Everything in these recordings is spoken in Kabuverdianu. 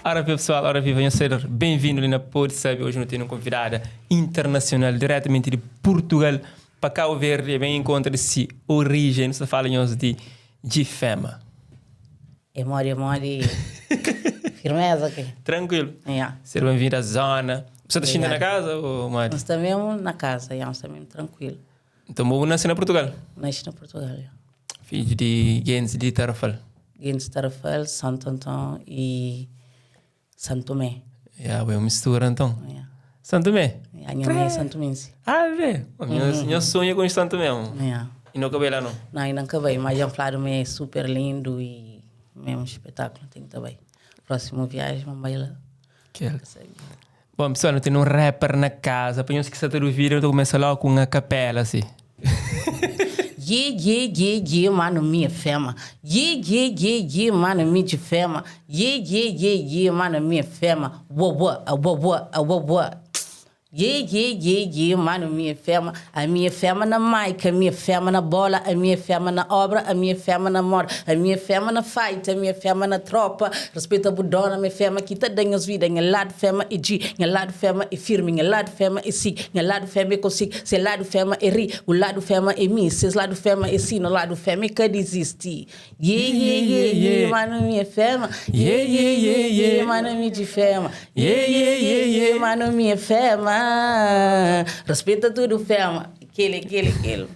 Ora viva pessoal, ora viva, nhos ser bem-vindo li na Pode Sabe. Hoje nu tem um convidada internacional, diretamente de Portugal pa Cabo Verde, bem encontra de si origem. Nu sta fala nhos de Gfema. É modi, é modi. Firmeza aqui. Tranquilo. Yeah. Ser bem-vindo à zona. Você tá xinta na casa ou modi? Nós está mesmo na casa, yeah, nós está mesmo tranquilo. Então, bu nasce na Portugal? Nasci na Portugal, yeah. Fidju di gentis di Tarrafal. Gentis di Tarrafal, Santo Antão e Santo Tomé. Yeah, bu é un mistura então. Yeah. Santo Tomé? Yeah, nha mãe é Santo Tomense. Ah, vê? Uhum. Nha sonha com Santo Tomé. Yeah. E não acabei lá não? Não, ainda não acabei, mas já falaram me é super lindo e mesmo espetáculo, tem que estar bem. Próxima viagem, vamos lá. Que Bom, pessoal, nu ten un rapper na kaza. Pa nhos ki sa ta duvida, nu ta kumesa logu ku un acapella asi. Ye ye ye ye mano mi é fema Ye ye ye ye mano mi de fema Ye ye ye ye mano mi é fema Wo wo a wo wo a wo wo Ye ye ye ye mano mi é fema A mi é fema na mic a mi é fema na bola A mi é fema na obra a mi é fema na moda A mi é fema na fight a mi é fema na tropa Respeita bu dona mi é fema ki ta da nhos vida Nha ladu fema é G Nha ladu fema é firmi Nha ladu fema é si Nha ladu fema é konsigi Se ladu fema é ri Bu ladu fema é mi Ses ladu fema é si No ladu fema é ka dizisti Ye ye ye ye mano mi é fema Ye ye ye ye mano mi di fema Ye ye ye ye mano mi é fema Respeita tudu fema Kele kele kele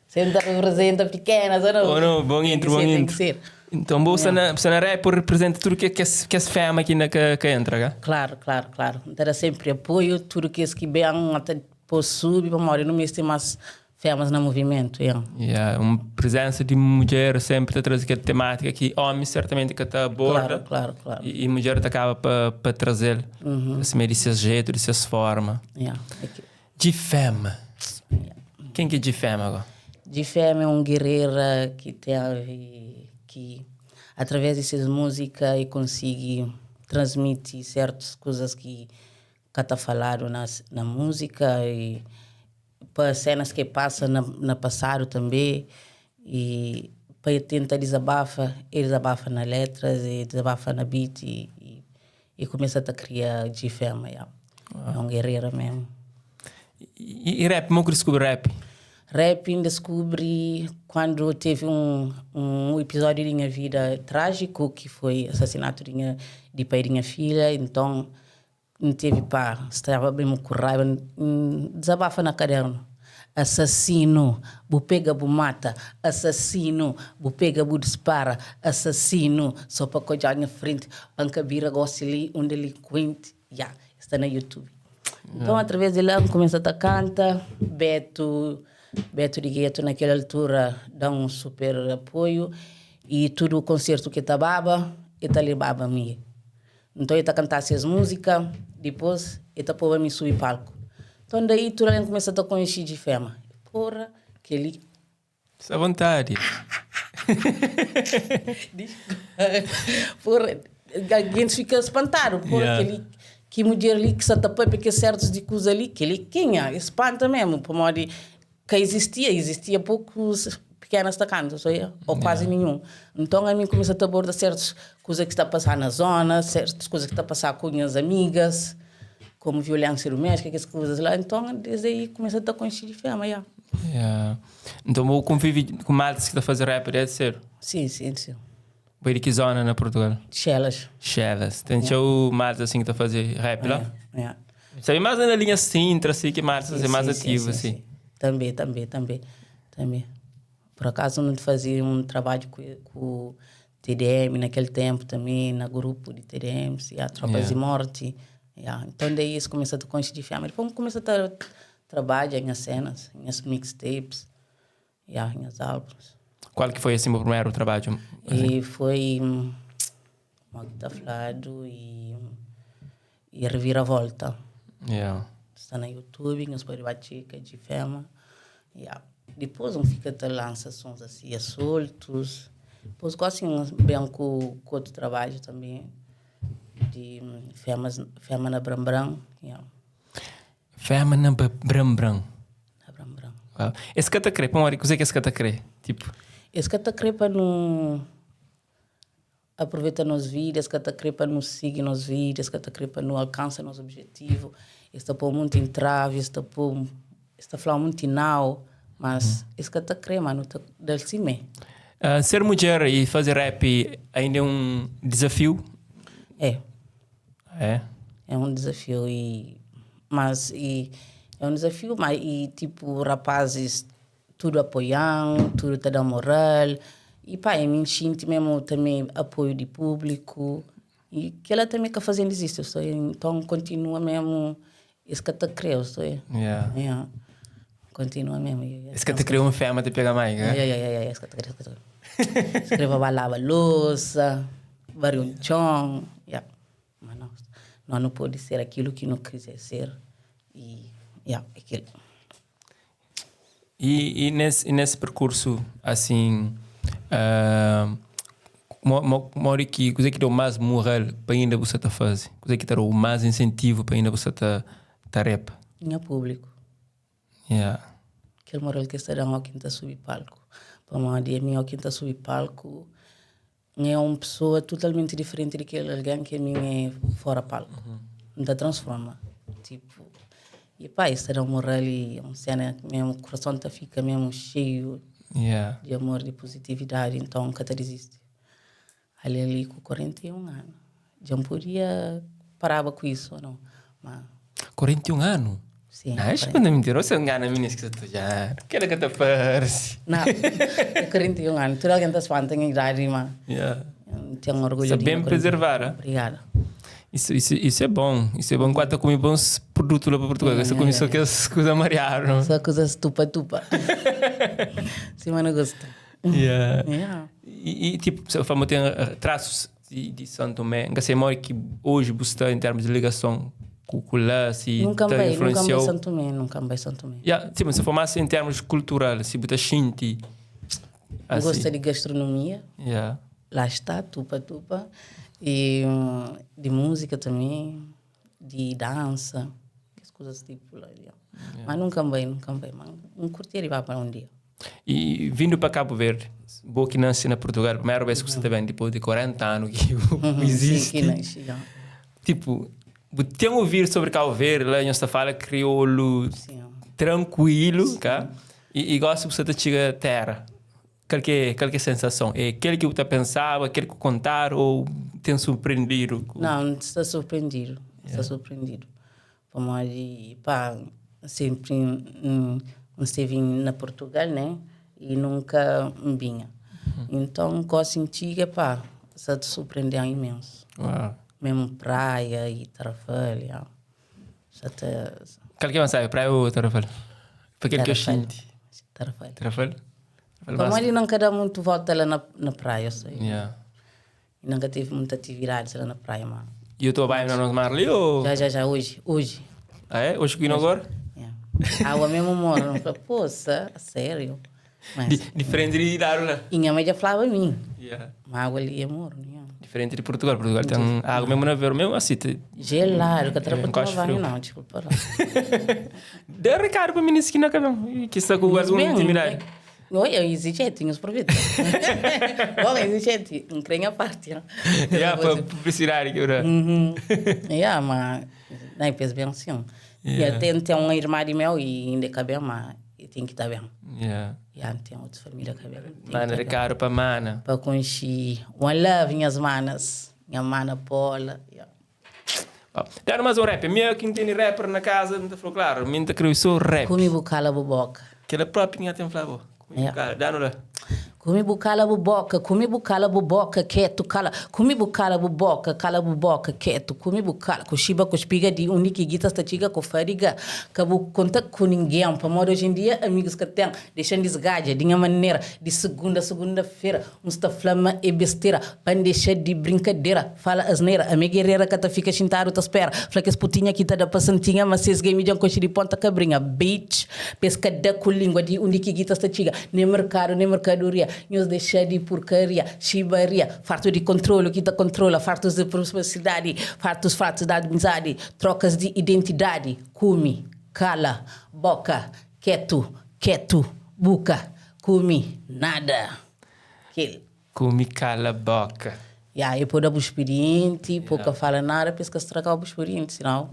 Senta representa pikena so no. Oh no, bom intro, bom intro. Então bo sta na, sta na rap representa tudo que que que es fema que na que, que entra, ka? Claro, claro, claro. Nta da sempre apoio, tudo que es que bem ata pôs subi pa mori no mesti mas femas na movimento, yeah. Yeah, um presença de mulher sempre ta trazer aquela temática que homem certamente que ta aborda. Claro, claro, claro. E, e mulher ta acaba pa pa trazer uhum. esse meio de seu jeito, de suas forma. Yeah. É que... De fema. Yeah. Quem que é de fema agora? De fema é um guerreira que teve que através de suas músicas e consegue transmitir certas coisas que ka ta faladu na, na música e pa cenas que passa na, na passado também e pa tenta desabafa, ele desabafa na letras e desabafa na beat e, e, e começa a criar de fama, yeah. É um guerreiro mesmo. E, e rap, como que descobre rap? Rap descobri quando teve um, um episódio de minha vida trágico, que foi assassinato de, minha, de pai de minha filha, então não teve pá, estava mesmo com raiva, desabafa na caderno. Assassino, bu pega, bu mata. Assassino, bu pega, bu dispara. Assassino, só pa kodja nha frente, panca bira gosto ali, um delinquente. Yeah, está na YouTube. Então, através de lá, começa a canta. Beto, Beto de Gueto, naquela altura, dá um super apoio. E tudo o concerto que tababa, ele tá levava a mim. Então, ele tá cantar essas músicas, depois, ele tá pôr a mim subir palco. Então, daí, tudo além começa a conhecer de fema. Porra, que ele Está à vontade. Porra, a gente fica espantado. Porra, Yeah. aquele, que mulher ali que se tapa porque certos de coisa ali, que ele quem espanta mesmo. Por modo que existia, existia poucos pequenas tocando, só eu, ou quase nenhum. Então a mim começa a abordar certas coisas que está a passar na zona, certas coisas que está a passar com minhas amigas, como violência doméstica, aquelas coisas lá. Então desde aí começa a conhecer de fama, yeah. Yeah. Então vou conviver com maltas que está a fazer rap, deve ser. Sim, sim, sim. Vai de que zona na Portugal? Chelas. Chelas. Tem yeah. maltas assim que está a fazer rap lá? Yeah. Sabe mais na linha Sintra, assim, que maltas é mais Sim, ativo, sim, assim. sim. Também, também, também, também. Por acaso não fazia um trabalho com, com TDM naquele tempo também, no grupo de TDMs, e a Tropas Yeah. de Morte. Yeah. Então daí isso começou a constituir fiamma. Depois começou a tra trabalhar em cenas, em mixtapes, yeah, em álbuns. Qual que foi, assim, o primeiro trabalho? E foi Magda Flado e, e Reviravolta. Yeah. Está na YouTube, nos pode bater, que é de fema. Yeah. Depois um fica te lança sons assim, soltos. Depois gosto bem com, com outro trabalho também, de femas, fema na Bram Bram. Yeah. Fema na Bram Bram. Na Bram Bram. Wow. Esse catacré, põe o que é esse catacré? Tipo, Esse catacré para não... aproveita nos vida, es ka ta kre pa nu sigi nos vida, es ka ta kre pa nu alkansa nos objetivu, es ta pô monti entravi, es ta pô, es ta fla monti nau, mas es ka ta kre ma nu ta da-l simé. Ser mudjer i faze rap ainda é un dizafiu? É. É? É un dizafiu i mas i é un dizafiu ma i tipo rapazis tudu apoian, tudu ta da moral i pa mi N xinti mesmu tanbe apoiu di públiku i kila tanbe ka faze-m dizisti so nton kontinua mesmu es ka ta kre-u so yeah kontinua mesmu. Es ka ta kre un fema ta pega mai ka? Yeah yeah yeah es ka ta kre es ka ta kre es kre pa ba laba losa, bari un txon yeah ma nos no pode ser akilu ki no kizer ser i yeah é kila. E, e, nesse, e nesse percurso, assim, uh, modi ki, kuze ki dau más moral pa inda bu sa ta faze? Kuze ki ta dau más incentivo pa inda bu sa ta, ta rap? Nha público. Yeah. Kel moral ki es ta dan óki N ta subi palku. Pamodi ami óki N ta subi palku, N é un pessoa totalmenti diferenti di kel algen ki ami N é fora palku. N ta transforma. Tipo, e pá, es ta da-m moral e un sena ki mesmu kurason ta fika mesmu xeiu Yeah. di amor, di positividadi, nton N ka ta dizisti. Ali ali ku 41 anu, dja N podia paraba ku isu o nau, ma. 41 anu? Sim. Ah, acho que não mentira. Você engana meninas que você já. Que ela que tá parece. Não, é 41 anos. Tudo alguém tá espanta em idade, mas. Yeah. Tenho orgulho Está de bem preservada. Obrigada. Isso, isso, isso é bom. Isso é bom. Quando comi bons produtos lá para Portugal. Você come só que as coisas marearam. Só coisas tupa-tupa. Sim, mas não gosto. Yeah. Yeah. E, e tipo, você falou, tem eh, traços de, de São Tomé. Não sei, mora que hoje você está em termos de ligação com o lá, se Nunca te vai, nunca vai influenciou. São Tomé, nunca vai São Tomé. Yeah, sim, mas se formasse em termos cultural, se você sente assim. Gosta de gastronomia. Yeah. Lá está, tupa-tupa. E de música também, de dança, as coisas tipo lá. Yeah. Mas nunca vai, nunca vai. Mas um curtir e vai para um dia. E vindo para Cabo Verde, boa que nasce na Portugal, primeira vez que você vem depois de 40 anos que existe. Sim, que nasce, yeah. Tipo, tem ouvir sobre Cabo Verde, lá em fala crioulo Sim. tranquilo, tá? E, e gosto que você te chega à terra. Qual que, qual que é a sensação? É aquele que você pensava, aquele que contar ou tem surpreendido? Não, está surpreendido. Está surpreendido. Como ali, pá, sempre esteve na Portugal, né? E nunca vinha. Então, com a senti pá, está te surpreendendo imenso. Uau. Mesmo praia e Tarrafal, Está te... Qual que é mais sabe? Praia ou Tarrafal? Para aquele que eu sinto. Tarrafal. Tarrafal? Como ali nunca dá muito volta lá na, na praia, eu sei. Yeah. E nunca tive muita atividade lá na praia, mano. E eu estou bem no mar ali ou... Já, já, já, hoje, hoje. Ah, é? Hoje que agora? Yeah. Água mesmo moro. Não falei, poça, sério. Mas, Di, diferente de Darula. e minha mãe já falava a mim. Yeah. Mas água ali é moro, né? Diferente de Portugal. Portugal tem água mesmo na ver, mesmo assim. Te... Gelado, que atrapalha É, tomar gosto banho, frio. não, desculpa lá. Dê recado para mim nesse aqui na cabelo. Que está com alguma intimidade. Oi, eu exigente, os aproveito. Bom, exigente, não creio a parte. Não? Yeah, para publicidade que eu Uhum. Yeah, mas não, penso bem assim. Yeah. Yeah. Tem, tem uma irmã de meu e ainda cabelo, mas tem que estar bem. Yeah. Yeah, tem outra família cabelo. tem que Manda tá bem. recado para mana. Para conhecer One Love, minhas manas. Minha mana Paula. Yeah. Oh, Deram mais um rap. Minha que não tem rapper na casa, não te falou claro. Minha te criou só rap. Kumi bukala buboca. Aquela própria minha tem falado. Yeah. Cara, dá lá. Kumi bukala buboca, kumi bukala buboca, quieto, cala. Kumi bukala buboca, cala buboca, quieto. Kumi bukala, kuxiba, cuspiga de única guita, statiga, com fariga. Cabo conta com ninguém. Para hoje em dia, amigos que tem, deixando desgaja, de minha maneira, de segunda a segunda-feira, um está flama e besteira, para deixar de brincadeira, fala asneira, a minha guerreira que tá fica chintaro, tá espera. Fala que as putinha que tá da passantinha, mas vocês game de um coche de ponta cabrinha, bitch, pesca da com língua de onde que guita está chiga, nem mercado, nem mercadoria, nos deixa de porcaria, chibaria, farto de controle, que tá controla, fartos de privacidade, fartos, fartos da amizade, trocas de identidade, cume, cala, boca, quieto, quieto, buca, cume, nada. Aquele. Come cala a boca. Ya, e pode da bu spirienti, po ka fala nada pa es ka stragau bu spirienti, sinau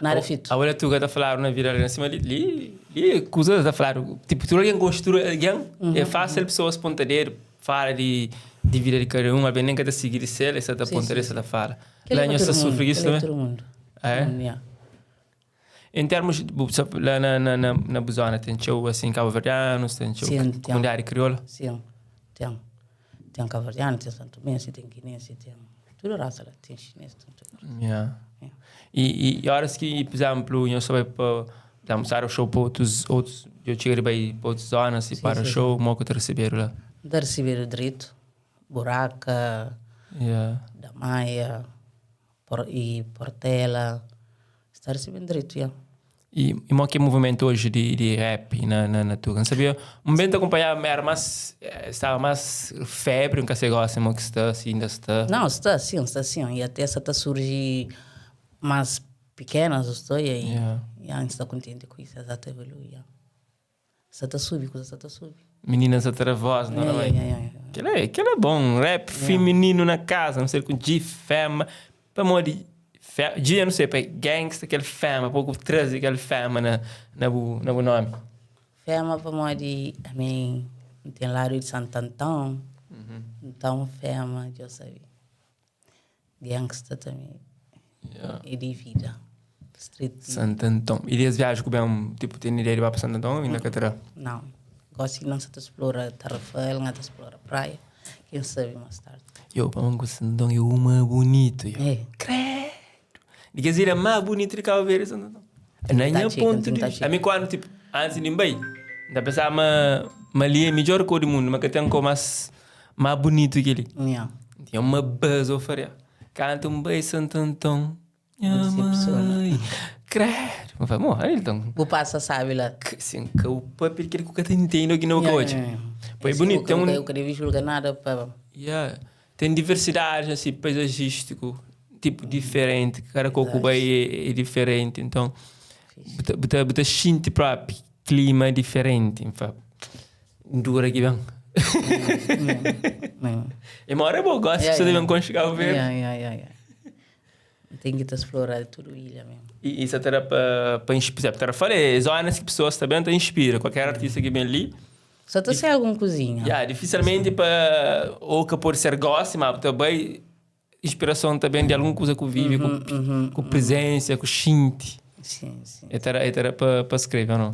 nada fetu. Awe la tuga ta faladu na vida li sima li, li, li kuza ta faladu, tipo tudu algen gosta tudu algen, é fásil pesoas ponta dedu, fala di di vida di kada un, alvês nen ka ta sigi di sel, es sa ta ponta dedu, es sa ta fala. Kel-li La é pa nhos ta tudu mundu, sufri ku isu kel-li é tanbe? tudu mundu, Ah é? tudu mundu, ya. Em termos, bu sa la na na na na bu zona ten txeu assim kabuverdianus, ten txeu Sim, ten. komunidadi kriola? Sim, ten. Ten kabuverdianu, ten santomense, ten guinense, ten tudu rasa la, ten xinês, ten tudu rasa. Yeah. Yeah. E, e, e horas ki, por exemplo, nhos ta bai pa, por exemplo, para show pa otus, otus, eu txiga di bai pa otus zonas e Sim, para sim, show, mo ku ta recebedu la? N ta recebedu dretu, Buraka, Yeah. Damaia, Por, e Portela, sta recebendo direito, yeah. E, e mo ki é movimento hoje di, di rap na, na, na Tuga? N sabia, um bem ta acompanhava, era mais, eh, estava mais febre, um ka sei gosta, mo ki sta, se ainda sta. Não, está sim, está sim. E até essa está surgir mais pequenas, estou e aí, Yeah. e a gente está contente com isso, essa está evolui, yeah. Sa ta subi, kuza sa ta subi. Minina sa ta da voz, não é? Yeah, yeah, yeah, yeah. Kel é, kel é bom, rap feminino na casa, não sei com G fema, pamodi fe, G eu não sei, pa gangsta kel fema, pouco traze kel fema na na bu na bu nome. Fema pamodi ami N ten ladu di Santo Antão, então fema dja sabe. Gangsta também Yeah. é di vida. Street vida. Santo Antão. E des viagens que bem, tipo, tem ideia de ir para Santo Antão, ainda que terá. Não, gosto que não se explora Tarrafal, não se explora praia. Quem sabe mais tarde. Eu, para mim, Santo Antão é uma bonito. Eu. É. Credo. De que ilha mais bonita de Cabo Verde, Santo Antão. Na Tá minha chique, ponto de tá vista. chique. A mim, quando, tipo, antes de ir, ainda pensava, mas, mas ali é a melhor cor do mundo, mas que tem como mais, mais bonito que ele. Yeah. Tinha uma buzz, eu faria. Canta um beijo, Santo Antão. Minha Decepciona. mãe. Credo. Eu falei, morre, então. O passa sabe lá. Que, assim, que o papel que ele que entende aqui no Yeah, coach. yeah, yeah. Foi Assim, bonito, Eu, tem um eu, eu queria julgar nada para. Yeah. Tem diversidade assim, paisagístico, tipo diferente, cada coco bay é, é diferente, então buta buta buta sente próprio clima diferente, infa. Dura aqui bem. E mora é bom, gosto Yeah, que você yeah. deve conjugar o verde. Yeah, yeah, yeah, yeah. Tem que te explorar tudo ilha mesmo. E isso até era para para inspirar. Porque eu falei, zonas que pessoas também te inspira. Qualquer artista que vem ali, Só te sei alguma coisinha. yeah, dificilmente para ou que pode ser gosto, mas também inspiração também de alguma coisa que vive, com, com presença, com xinte. Sim, sim. Era para escrever, ou não?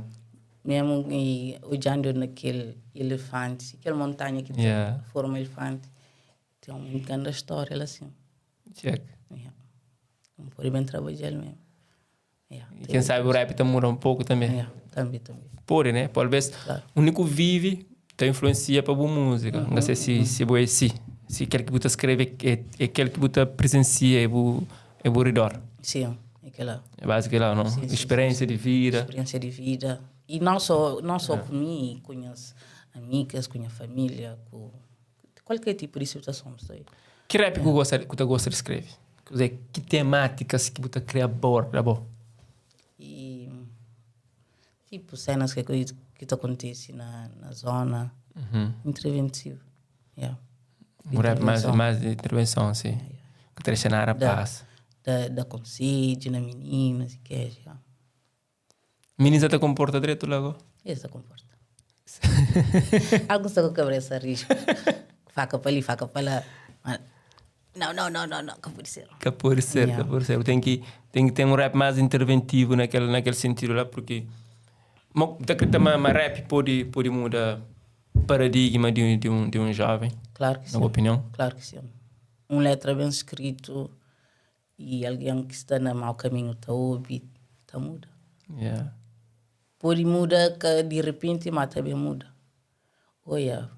Mesmo e olhando naquele elefante, aquela montanha que tem Yeah. forma elefante, tem uma grande história lá assim. Check. Yeah. Não pode bem trabalhar mesmo. Yeah. E quem sabe o rap também muda um pouco também. Yeah, também, também. Pode, né? Talvez Claro. o único vive te influencia para boa música. Não sei se se boa se se aquele que você escreve é, é aquele que você presencia é o é o redor. Sim, aquela É básico lá, não? Sim, sim, Experiência de vida. experiência de vida. E não só, não só comigo, com as amigas, com a família, com qualquer tipo de situação. Estou aí. Que rap que você que você gosta de escrever? Quer dizer, que temáticas que você cria boa, tá bom? E tipo cenas que acredito que te acontece na, na zona, interventivo. Yeah. Um rap mais Intervenção. mais de intervenção, assim. Que traicionar a Da- paz. Da, da conselho, na meninas e que é. Yeah. Menina te comporta direito logo. Esse comporta. Alguns estão com a cabeça a risco. Faca para ali, faca para lá. Mas, Não, não, não, não, não, que pode ser. Que pode ser, Yeah. que pode ser. Tem que, tem que ter um rap mais interventivo naquele, naquele sentido lá, porque. Mo- Tá acredita mas mas rap pode, pode mudar paradigma de, um- de, um, de um jovem, Claro que na sim. tua opinião? Claro que sim. Um letra bem escrito e alguém que está no mau caminho está ouve, está muda. Yeah. Pode muda que de repente, mas também muda. Olha,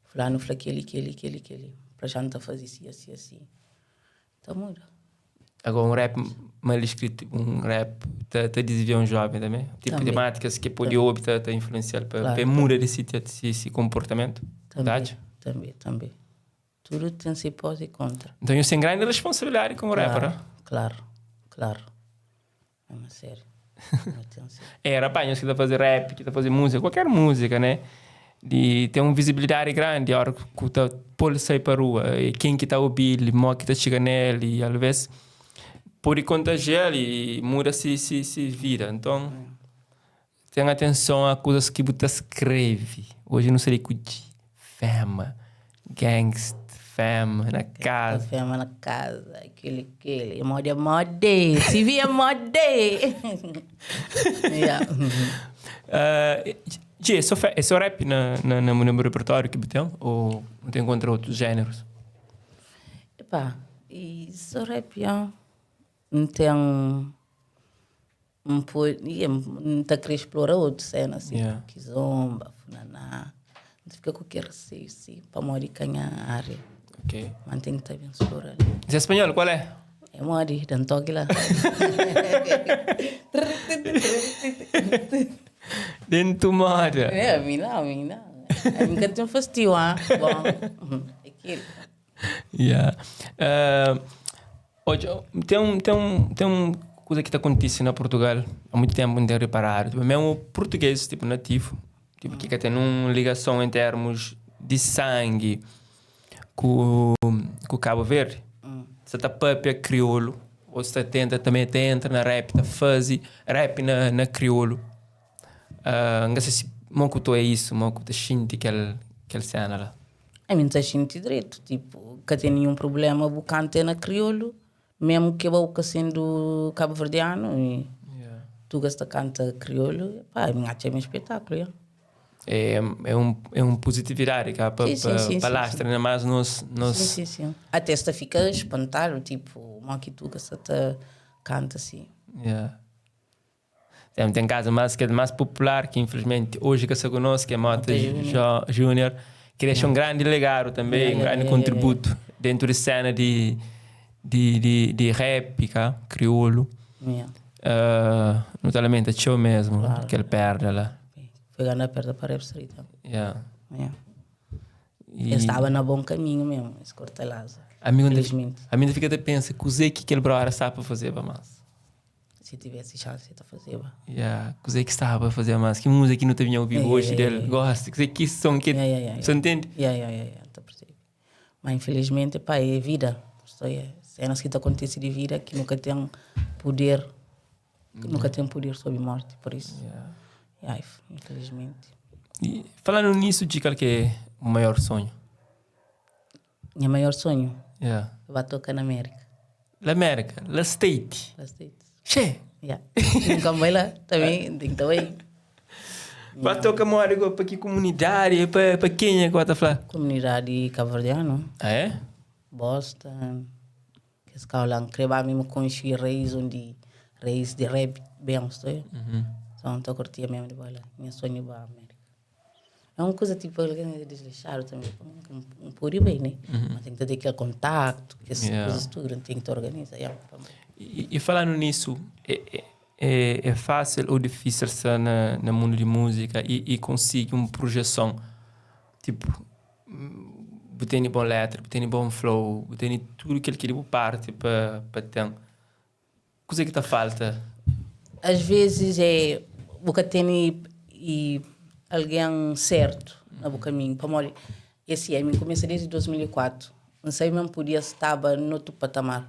fulano falou aquele, aquele, aquele, aquele. Para já não tá fazer assim, assim, assim. Então muda. Agora, um rap mal escrito, um rap tá, tá desvia um jovem também. Tipo, Também. temáticas que pode ouvir, tá, tá influenciar para Claro. mudar esse, esse, esse comportamento. Também, Verdade? também, também. Tudo tem seu pós e contra. Então, eu tenho grande responsabilidade como rapper. Claro, claro, claro. É uma sério. Não tem sério. É, rapaz, que tá fazer rap, que tá fazer música, qualquer música, né? di ten un vizibilidadi grandi ora ku ta pô-l sai pa rua e ken ki ta obi-l mo ki ta txiga nel i alves pode kontajia-l i muda si si si vida nton ten atenson a kuzas ki bu ta skrebe oji nu sta li ku G Fema gangsta fema na kaza Fema na kaza kili kili modi é modi si vi é modi yeah. Dje, é só, é só rap na, na, na, no repertório que bu tem? Ou bu tem encontra outros géneros? Epá, e só rap, yeah. N tem N pode, N ta kre explora otu sena assim, yeah. Kizomba, funaná. N ta fika ku kel receio sim, pamodi ka nha área. Ok. Mas N ten ki ta ben explora. Zé espanhol, qual é? É modi, da um toque lá. Dentro moda. É, a mim não, a mim não. A mim que tem fastio, ah. Bom, é aquilo. Yeah. Odja, ten un, ten un, ten un kuza ki ta kontise na Portugal há muito tempo N ten reparadu, tipo, mesmu português, tipo, nativu, tipo, ki ka ten un ligason en termus di sangi ku, ku Cabo Verde, sa ta papia kriolu ou sa ta tenta tanbe ta entra na rap, ta faze rap na, na kriolu. N ka se si mo ku to é isu, mo ku ta xinti kel, kel sena la. Ami N ta xinti dretu, tipo, ka ten ninhun prubléma bu kanta na kriolu, mésmu ke bo ka sendu kabuverdianu y tuga sta kanta kriolu, pá, mi atxa ma é spetaklu, ya. É, é un, é un positividadi ka pa, Sim, sim, sim, pa sim, lastra sim. ainda más nos, nos. Sim, sim, sim. Até es ta fika spantadu, tipo, mo ki tuga sa ta kanta si. Yeah. Tem, tem caso mais que é mais popular que infelizmente hoje que está conosco, que é Mota Júnior, que deixa um grande legado também, um grande contributo dentro de cena de, de, de, de rap, cá, crioulo. Yeah. No ta lamenta txeu mesmo, claro. Kel perda lá. Foi grande perda para Rap Street. Yeah. Yeah. E... Ele estava na bom caminho mesmo, esse cortelazo. A mim, a mim fica até pensa, que que aquele brother sabe para fazer para mais. Si tivesse chance ta fazeba. Yeah, kuzê ki staba a fazer mas ki música ki nu ta vinha obi Yeah, hoje yeah, del yeah. gosta kuzê ki som ki Yeah, yeah, yeah, Você entende? Yeah, yeah, yeah, yeah, ta percebe. Mas infelizmente, pá, é vida. Isto é cenas ki ta acontece de vida ki nunca tem poder, que nunca tem poder sobre morte, por isso. Yeah. Yeah, infelizmente. E falando nisso, de qual que é o maior sonho? Nha maior sonho? Yeah. Ba toca na América. La América, la State. La State. Che! Yeah. Nunca bai lá, também tem que também. Ba toca mora pa ki comunidade, pa pa kenha que ba ta fla? Comunidade cabo-verdiano. Ah é? Boston. Kes kau lá, kre ba mesmo conxi raiz onde raiz de rap bem, estou eu. Então, tô curtia mesmo de ba lá. Nha sonho ba América. É un kuza tipo algen é desleixadu tanbe. N pode bai, né? Mas ten ki ta ten kel kontaktu, kes kuzas tudu, n ten ki ta organiza. Yeah, pa bai. I falando nisso, é, é, é fácil ou difícil sta na, na mundu di múzika i, i konsigi un projeson? Tipo, bu tene bon letra, bu tene bon flow, bu tene tudu kel ki di bu parti pa, pa ten. Kuzê ki ta falta? Às vezes é bu ka tene e algen sertu na bu kaminhu pamodi é si ami kumesa desdi 2004 N sabe ma N podia staba notu patamar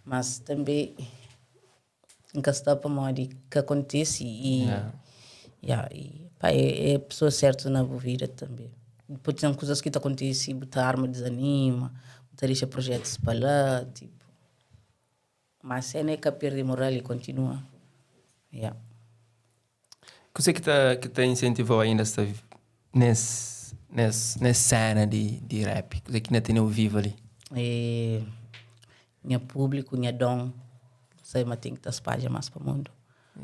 mas tanbe N ka sta pamodi ka kontisi i ya i pa é pesoa sertu na bu vida tanbe pode ten kuzas ki ta kontisi bu ta arma dizanima bu ta dexa projetus pa la tipo. Mas sena é ka perde moral e kontinua. Yeah. Kuzê ki ta ki ta insentivau ainda sta nes nes nes sena di di rap? Kuzê ki na teneu vivu ali? É nha público, nha dom, sai ma ten ki ta spadja mas pa mundu.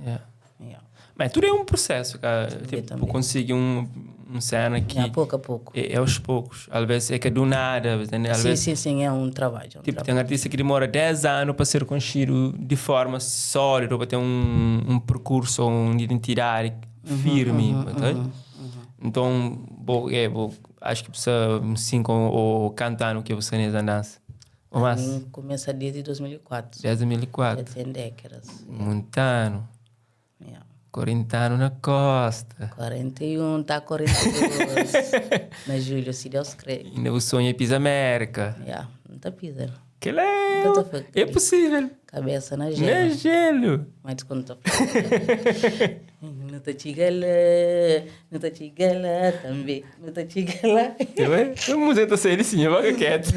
Yeah. Yeah. Mas tudo é um processo, cara. Também, Tipo, também. conseguir um, um cena que Yeah, pouco a pouco. é, é aos poucos. Às vezes é que é do nada, entende? Às Sim, vezes, sim, sim, é um trabalho. É um tipo, trabalho. tem artista que demora 10 anos para ser conhecido de forma sólida, para ter um, um percurso, uma identidade firme, entende? Então, bom, é, bom, acho que precisa 5 ou cantando que você nessa dança. Ou mais? Mim começa desde 2004. Desde 2004. Já tem décadas. Montano. Yeah. 40 anu na kosta. 41 ta 42 na julho, si Deus kre. Inda bu sonha pisa Amérika. Ya, N ta pisa. Kel é, Nka ta fla é possível. Cabeça na gelo. Na gelo. Mas quando ta fla. Nu ta txiga la, nu ta txiga la tambe, nu ta txiga la. Ué, a música ta sair assim, vaga quieto.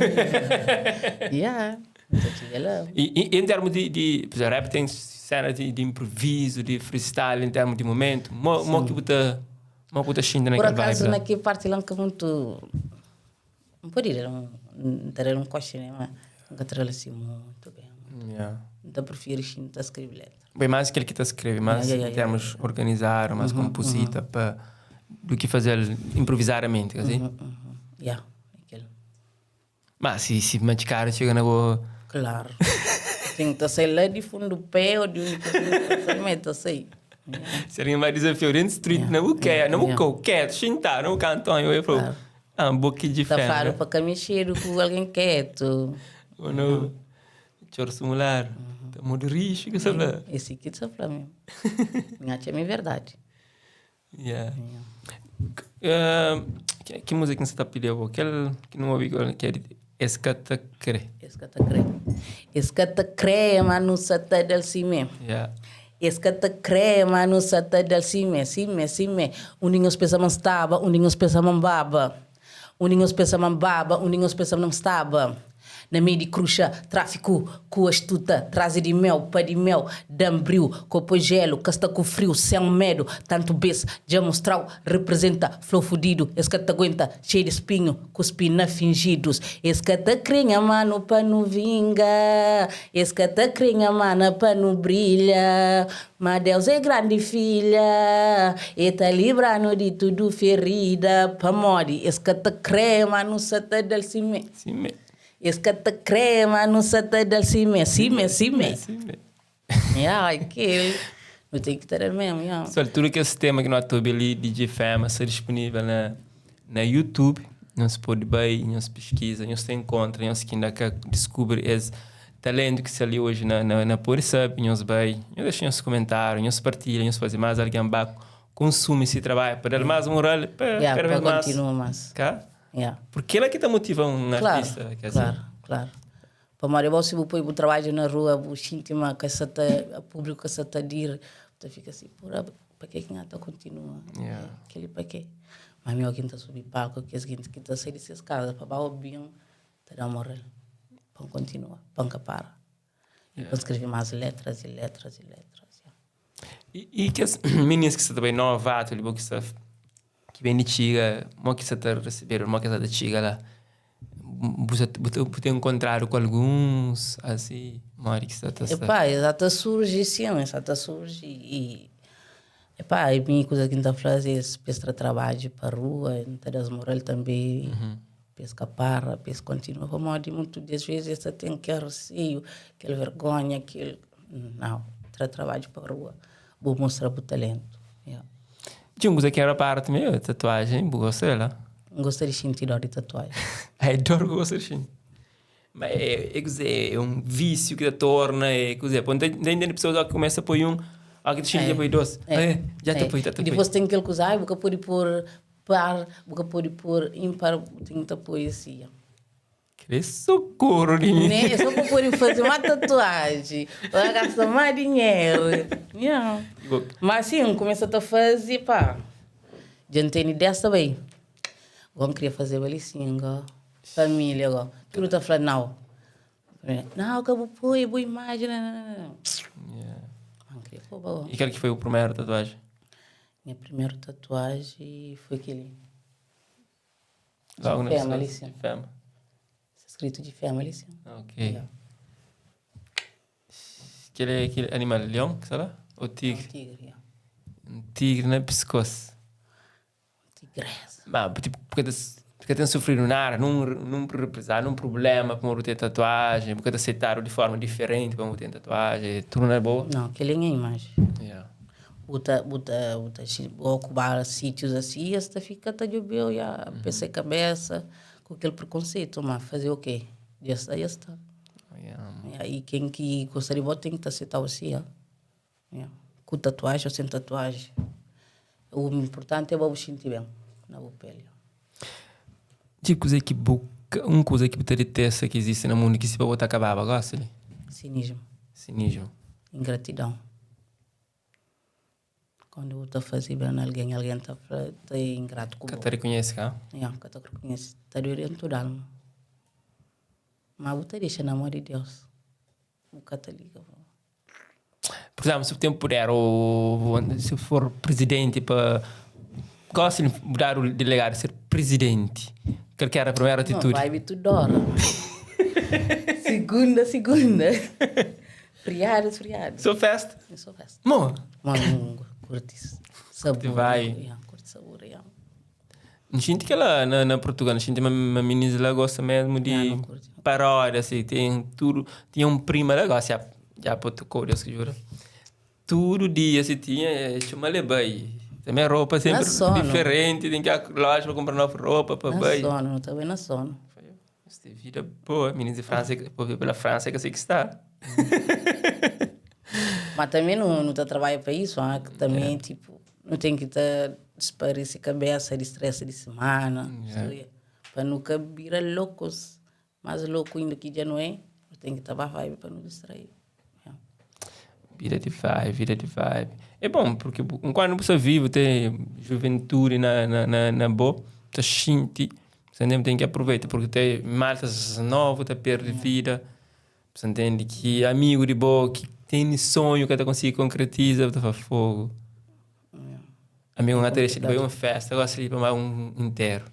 Yeah, nu ta txiga la. E, e, em termos de, de por exemplo, rap tem cena de, de improviso, de freestyle em termos de momento. Mo, mo que buta, mo que buta xinta Por naquele acaso, vibe lá. naquele parte lá que muito. Não pode ir, um, não era um coche, né? Mas nunca trabalho assim muito bem. Yeah. Então prefiro xinta escrever letra. Bem, mais aquele que está escreve, mais Yeah, yeah, em yeah, termos organizar, mais composita, pa, do que fazer improvisadamente, quer dizer? Uhum. Yeah, aquele. Mas se, se machucar, chega na boa. Claro. Tem que sair lá de fundo do pé ou de onde que mas tá sair. Se alguém vai desafiar dentro street, Yeah, não o quer, não o yeah. quer, xintar, não o canto, eu falo, Claro. ah, um pouquinho de Tá fé. faro para cá mexer com alguém quieto. Ou não, choro simular, tá muito risco, que sabe? Esse aqui tá falando mesmo. Minha tia é minha verdade. Yeah. Ah, que, que música que você tá pedindo? Aquele que não ouvi, que é de Escata Cre. Esse que tá crê. Esse que tá crê, mas não se tá del cime. Yeah. Esse que tá crê, mas não se tá del cime, cime, cime. Um ninguém pensa man estava, um ninguém pensa man baba. Um ninguém pensa man baba, um ninguém pensa não estava. Na meio de cruxa, tráfico, com astuta, traze de mel, pá de mel, dambril, copo gelo, casta com frio, sem medo, tanto bes, já mostrau, representa, flow fudido, esse que te aguenta, cheio de espinho, cuspina fingidos, esse que te crenha, mano, pa não vinga, esse que te crenha, mana, pa não brilha, mas Deus é grande filha, e tá livrando de tudo ferida, pa mori, esse que te crê, mano, se te del cime. Sim, me. Esse que te crê, mano, se te del cime, cime, cime. Sim, me. Yeah, aquele. Eu tenho que ter mesmo, yeah. Pessoal, tudo que esse tema que nós estamos ali, DJ Fema, está disponível na, na YouTube. Não se pode bem, não se pesquisa, não se encontra, não se ainda que descobre esse talento que se ali hoje na, na, na Pori Sub, não se bem, não deixem os comentários, não se partilha, não se fazer mais alguém baco, consome esse trabalho para dar mais moral, para Yeah, cada para vez mais. continua mais. Cá? Yeah. Porque ela que te motiva um Claro, artista, quer dizer. claro, claro. Para Maria, se você põe o trabalho na rua, o sente-me que essa tá, o público que essa tá dir, você fica assim, porra, para que que nada continua? Yeah. Aquele para quê? Mas meu quem tá subir palco, que quem que tá sair dessas casas, para o bem, tá dando moral. Para continuar, para para. E para escrever mais letras e letras e letras. Yeah. E, e que as meninas que você também novato, ali, que você que vem de chiga, mo que você tá recebendo, mo que você tá chiga lá. Você você tem encontrado com alguns assim, mo que você tá Epá, exata surge sim, exata surge e epá, e minha coisa que não tá fazer é pesca trabalho para rua, não tá das moral também, pesca para, pesca continua, como de muito das vezes essa tem aquele receio, aquela vergonha, aquele não, tra trabalho para rua, vou mostrar o talento. Yeah. Tinha um que era parte meu, tatuagem, você lá. Não gostaria de sentir dor de tatuagem. Adoro que você sim. Mas é, é, é, é um vício que te torna, é, quer dizer, quando tem tem pessoas que começa a pôr um, ah, que te xinga põe doce. É, já te põe, já te E põe. depois tem aquele coisa, ai, boca pode pôr par, boca pode pôr ímpar, tem que pôr assim. Que socorro de mim. Né? Só para poder fazer uma tatuagem, vai gastar mais dinheiro. Yeah. Mas sim, começa a fazer, pá. Já não tenho ideia também. Agora queria fazer ali sim, agora. Família, agora. Tudo tá falando, não. Não, acabou, pô, é boa imagem. Não, não, não. Yeah. Não queria pôr, agora. E qual que foi o primeiro tatuagem? Minha primeira tatuagem foi aquele. Logo na Fema, pessoa. ali, sim. Fema. Escrito de fama ali, sim. Ok. Yeah. Aquele, aquele animal, leão, que sabe? Ou tigre? Um tigre, yeah. Um tigre na pescoço. Tigresa. Mas, tipo, porque, te, porque tem sofrido nada, num, num represar, num problema para ter tatuagem, porque te aceitaram de forma diferente para ter tatuagem, tudo não é boa. Não, aquele nem é imagem. Yeah. Buta, buta, buta, ocupar sítios assim, esta fica tá de bem, já pensei cabeça com aquele preconceito, mas fazer o quê? Já está, já está. Yeah. E aí quem que gostaria de tem que aceitar assim, ó. Yeah. Ku tatuaji ou sen tatuaji. O inpurtanti é ba bu xinti ben na bu peli. Di kuzê ki bu un kuza ki bu ta detesta ki izisti na mundu ki si pa bo ta kababa gosi li? Sinismu. Sinismu. Ingratidon. Quando bu ta faze ben na algen, algen ta fla, ta é ingratu ku Ka bo. ta rekonhese ka? Ya, ka ta rekonhese. Ta due dentu di alma. Ma bu ta dexa na mô di Deus. Bu ka ta liga bo. Por exemplo, se bu ten puder ou se for presidenti pa gosi bu dadu delegadu ser presidenti, kal ki era primeru atitudi? Não, vibe tudo hora. Segunda, segunda. Feriado, feriado. Só festa? Só festa. Mo? Mano, curti sabor. Vai. Yeah, curti sabor, yeah. N xinti que lá na, na Portugal, N xinti ma, ma minis lá gosta mesmo de Yeah, não curti. paródia, assim, tem tudo. Tinha um prima lá, gosta, já, já tocou, Deus que jura. Tudo dia, se tinha, eh, chama lebai. Também roupa sempre sono. diferente, tem que ir à loja para comprar nova roupa para Na bai. sono, não tá bem na sono. Esta é vida boa, meninos de França, vou ver pela França que eu sei que está. Mas também não, não tá trabalho para isso, ah, que também, tipo, não tem que estar disparece cabeça de estresse de semana, Yeah. para nunca virar loucos, mais louco ainda que já não é, tem que estar para vibe para não distrair. Yeah. Vida de vibe, vida de vibe. É bom, porque enquanto você vive, tem juventude na, na, na, na boa, tá xinte, você nem tem que aproveitar, porque tem maltas novo, tá perde vida. Você entende que amigo de boa, que tem sonho que até consegue concretiza, tá fazendo fogo. Amigo, não até deixa de ir uma festa, gosto de ir para um inteiro.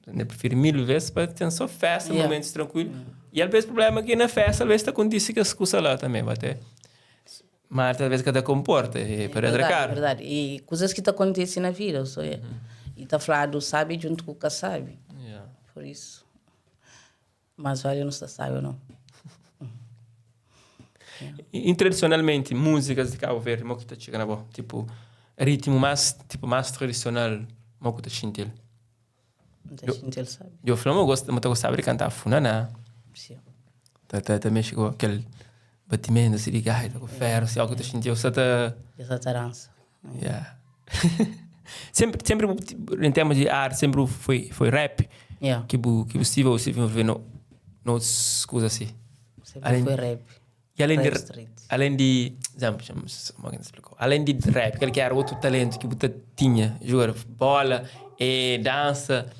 Eu prefiro mil vezes para ter só festa, Yeah. momentos tranquilos. E às vezes o problema é que na festa, às vezes acontece que as coisas lá também, vai ter. Mas às vezes cada comporta, é para verdade, atracar. verdade. E coisas que te acontecem na vida, só é. E tá falando sabe junto com o que sabe. Yeah. Por isso. Mas vale não se sabe ou não. E, e tradicionalmente, músicas de Cabo Verde, mo que tá chegando bom, tipo, ritmo mais, tipo, mais tradicional, mo que tá sentindo. Muita gente ele sabe. Eu falo, eu gosto, eu gostava de cantar funaná. Sim. Tá, tá, também chegou aquele batimento, assim, de gaita, com ferro, assim, algo que tá sentindo, só tá... Essa tarança. Yeah. sempre, sempre, em termos de arte, sempre foi, foi rap. Yeah. Que bu, que possível se envolver no, noutras coisas assim. Sempre Além- foi rap. E além de, Rap street. além de, exemplo, como alguém explicou. Além de rap, aquele que era outro talento que você tinha, jogar bola, e dança,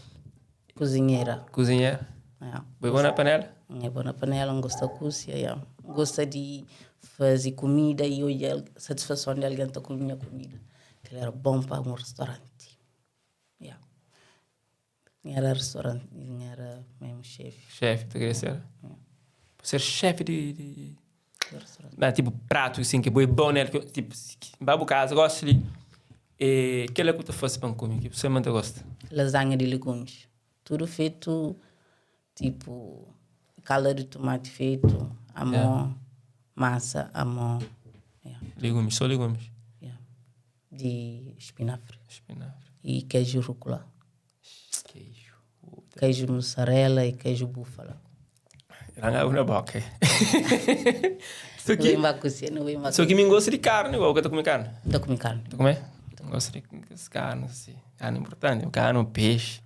Cozinheira. cozinhar. Yeah. Foi bom na panela? É boa na panela, não gosta de cozinhar. Yeah. Gosta de fazer comida e olhar a satisfação de alguém estar com minha comida. Que era bom para um restaurante. Yeah. Não era restaurante, não era mesmo chefe Chefe, tu queria ser? Ser chefe de, de... do restaurante. Mas, tipo, prato, assim, que é bom, né? Que, tipo, babu casa, gosto de... E, que é que tu faz para comer? Que você manda gosta? Lasanha de legumes. Tudo feito, tipo, caldo de tomate feito, à mão, massa à mão. Yeah, Legumes, só legumes. yeah. De espinafre. Espinafre. E queijo rúcula. Queijo. Puta. Queijo mussarela e queijo búfala. Ranga na boca. Só Não que, vem cozinhar, não vem só que me gosta de carne, igual que eu tô comendo carne. Não come carne. Tu come? Gosto de carne, assim. Carne é importante. Carne, peixe.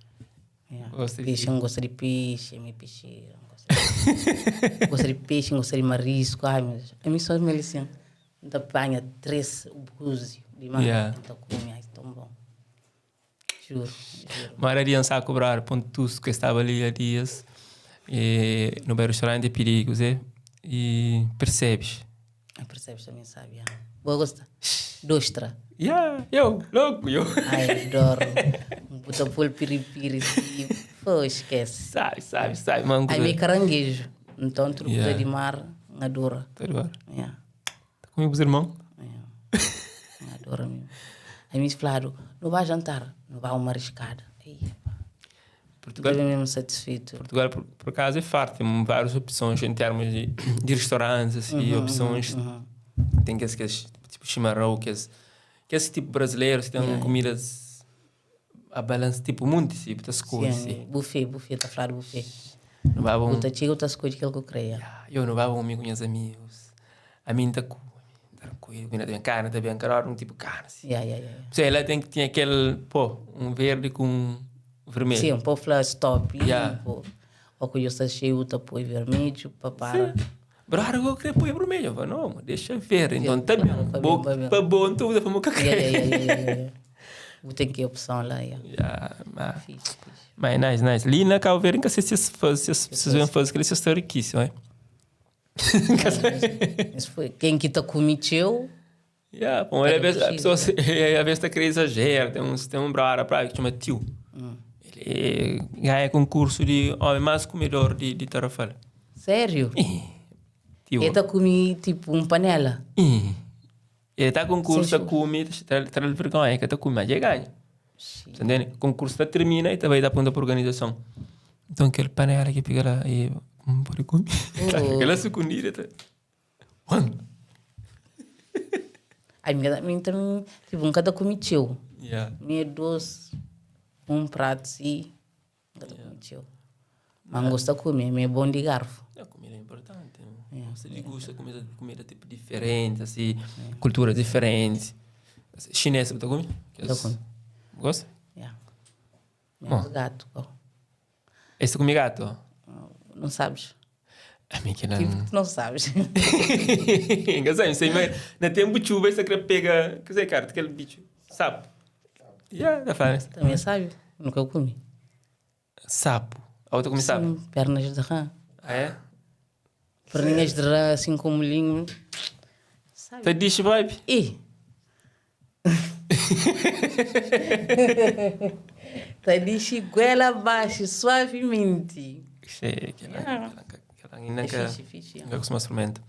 Yeah. Gosto de- Peixe, não gosto de peixe, é meio peixeiro. Não gosto de... gosto de peixe, não gosto de marisco. Ai, meu Deus. A mim só me assim. Então apanha três búzios de mar. Yeah. Então come, ai, tão bom. Juro, juro. Mas era de cobrar pontos que estava ali há dias. E, no bel restaurante pedi, così, e percebes. Ah, Percebes também, sabe? Yeah. Boa gosta. Dostra. Yeah, eu, louco, eu. Ai, adoro. Um botapol piripiri. Assim. Pô, esquece. Sabe, sabe, sabe. Mano, Ai, meio caranguejo. Então, truque Yeah. de mar, adoro. Tá agora. Yeah. Tá comigo os irmãos? Yeah. Adoro mesmo. Aí me falaram, não vai jantar, não vai uma mariscada. Aí, pá. Portugal, Estou mesmo satisfeito. Portugal por, por acaso, é farto. Tem várias opções em termos de, de restaurantes, assim, opções. Tem que aqueles, tipo chimarrão, que esse, que esse tipo brasileiro, que tem comidas a balanço, tipo, muito, assim, muitas coisas. Sim, Assim. buffet, buffet, tá falando buffet. Não vai um, Puta, chega outras coisas que eu creia. eu não vou comigo com meus amigos. A mim tá com, tá com Kumida ta ben, karni ta ben, kada ora un tipu karni si. Ya, ya, ya. P'sei la ten ki tinha kel po, un verdi ku un vermelhu. Sim, po fla stop i Ya. po o ku djo sta xeiu ta poi vermedju pa para. Sim. Brother, eu kre poi vermelhu. Eu fala, não, deixa verde. Então tá Claro, bem. pa Bo, ben, pa ben. pa bom, tu usa pa mo ka Ya, ya, kre. ya, ya, ya, ya, ya. Bu ten ki opson la, ya. Ya, ma, Fixe, fixe. mas nice, nice. Li na Cabo Verde, nunca sei se se se se vem fazer, que eles estão riquíssimos, é? Mas foi quem que ta kumi txeu. Yeah, bom, Era às vezes, a preciso, pessoa, às vezes tá querendo exagero. Tem um brother pra que chama Tio. Ele ganha concurso de homem mais comedor de Tarrafal. Sério? Ih, Tio. Ele ta kumi tipo um panela. Ih. Ele tá concurso, Sem tá come, tá tá vergonha, que tá come, mas ele ganha. Sim. Tá entendendo? Concurso tá termina e tá vai dar ponta pra organização. Então aquele panela que fica lá e não pode comer. Oh. Aquela sucundida tá. One. Ai, minha, minha também, tipo, nunca ta kumi txeu. Yeah. Minha doce, um prato sim. Nunca ta kumi txeu. Mas gosta de comer, é bom de garfo. A comida é importante. Né? Você gosta de comida, comida tipo diferente, assim, cultura diferente. Chinês, você come? Tá come. Gosta? Yeah. Menos gato. ó. Esse come gato? Não sabes? A mim que não. Tipo, tu não sabes. Engraçado, sei, mas na tempo de chuva, você quer pega, que sei, cara, aquele bicho, sapo. Yeah, tá falando. Também sabe? Nunca comi. Sapo. A outra come sapo. Sim, pernas de rã. Ah, é? Perninhas de rã, assim com molhinho. Sabe? Tá dish vibe? Ih! Tá de goela abaixo, suavemente. Sei, aquela, aquela, aquela, ainda É que fixe, fixe. nunca costuma experimentar.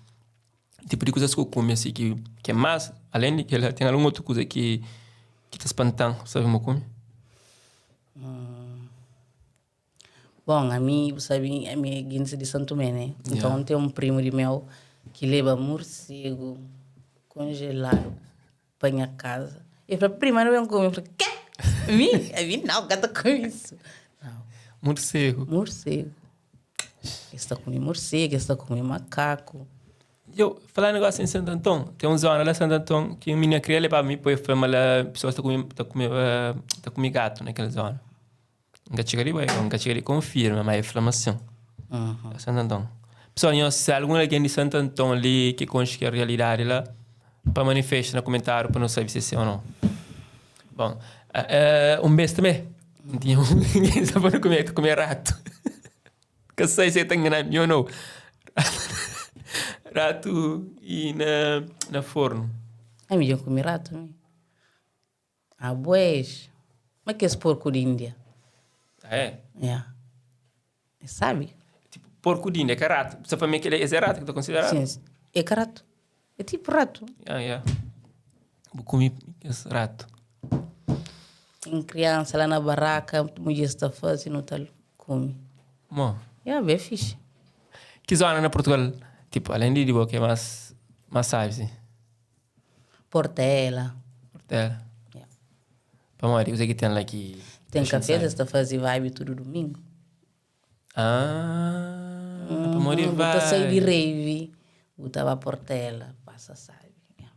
Tipo de coisas que eu como assim, que é mais, além de que ela tem alguma outra coisa que te espantando, sabe como eu come? Bom, a mim, sabe, a minha é guinze de Santo Tomé, né? Então tem um primo de meu que leva morcego congelado para minha casa. Ele falou, prima, não vem comer. Eu falei, quê? Mim? A mim não, gata com isso. Não, Morcego. morcego. Esse está comendo morcego, esse está comendo macaco. Eu, falar negócio em Santo Antão, tem uma zona lá em Santo Antão que a minha queria levar me põe fama lá, pessoas estão comendo, tá comendo, tá comendo gato naquela zona. Nunca chega ali, ué, nunca chega ali, confirma, mas é inflamação. Uhum. Santo Antão. Pessoal, nho, se algum alguém de Santo Antão ali que consta que a realidade lá, para manifestar no comentário para não saber se é sim ou não. Bom, um beijo também. Tinha um ninguém sabe comer, comer rato. Que sei se tem enganado ou não. Rato e na forno. Ai, me deu comer rato também. Ah, bués. Como é que é esse porco de Índia? Ah, é? Yeah. Sabe? Tipo, porco de Índia, que é rato. Você para mim que esse é rato que estou considerado? Sim, é rato. É tipo rato. Ah, yeah. Vou comer esse rato. Em criança, lá na barraca, mulher está fazendo, não tá come. Bom. Yeah, bem fixe. Que zona na Portugal? Tipo, além de Lisboa, que é mais sabe, sim. Portela. Portela. Yeah. Para morrer, o que tem lá que... Tem a gente café, sabe? está fazendo vibe tudo domingo. Ah, para morrer Bota sair de vai. rave, botava Portela, passa, sabe. Yeah.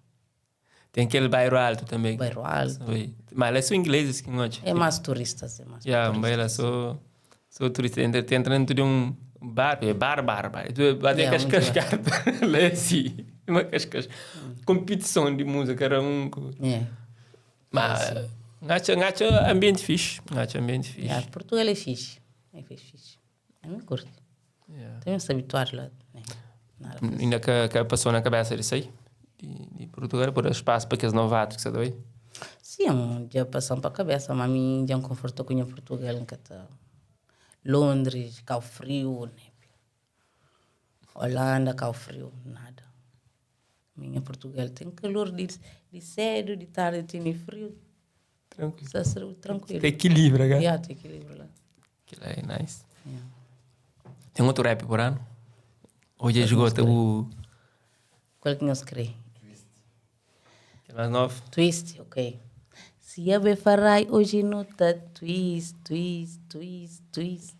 Tem aquele bairro alto também. Bairro alto. Sabe? Mas lá são ingleses que gostam. É mais turistas, é mais Yeah, um bairro lá sou, sou turista. Entra, entra dentro de um bar, é bar, bar, bar. Tu vai ter Yeah, muito cascas carta. Lá é assim, uma cascas. Competição de música era um... É. Mas, ngacha, ngacha ambiente fixe. Ngacha ambiente fixe. Yeah, Portugal é fixe. É fixe, fixe. Eu me curto. Yeah. Também se habituar lá. Né? Nada. Ainda que passou na cabeça disso aí, de Portugal, por espaço para aqueles novatos que você dá aí. Sim, um dia passando para a cabeça, mas a mim já me confortou com o Portugal, nunca tá. Londres, cá o frio, né? Holanda, cá o frio, nada. Minha Portugal tem calor de cedo, de tarde tem frio, Tranquilo. está tranquilo. Tem equilíbrio, cara. Yeah, tem equilíbrio lá. Aquilo é nice. Yeah. Tem outro rap por ano? Hoje esgota o. Qual que nós crê? Que é mais novo. Twist, ok. Se eu farai hoje não tá twist, twist, twist, twist.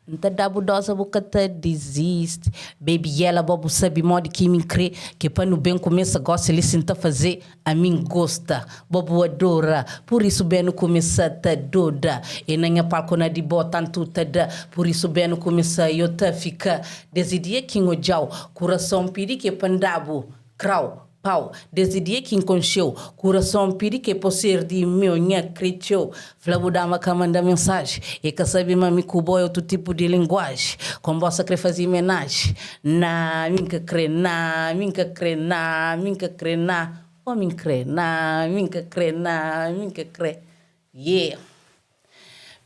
N ta da-bu doza bu ka ta disisti Baby yela bo bu sabe modi ki mi N kre Ke pa nu ben kumesa gosi li si N ta faze Ami N gosta, bo bu adora Pur isu ben nu kumesa ta doda E na nha palku na di bo tantu ta da Pur isu ben nu kumesa yo ta fika Desdi dia ki N odja-u Kurason pidi ke pa N da-bu krau Pau, desdi dia ki N konxe-u Kurason pidi ke po ser di meu Nha kretxeu Fla bu dama ka manda mensaji E ka sabe ma mi ku bo é otu tipu di linguaji Konbosa kre faze menaji Na, mi N ka kre Na, mi N ka kre Na, mi N ka kre Na, oh mi N kre Na, mi N ka kre Na, mi N ka kre Yeah.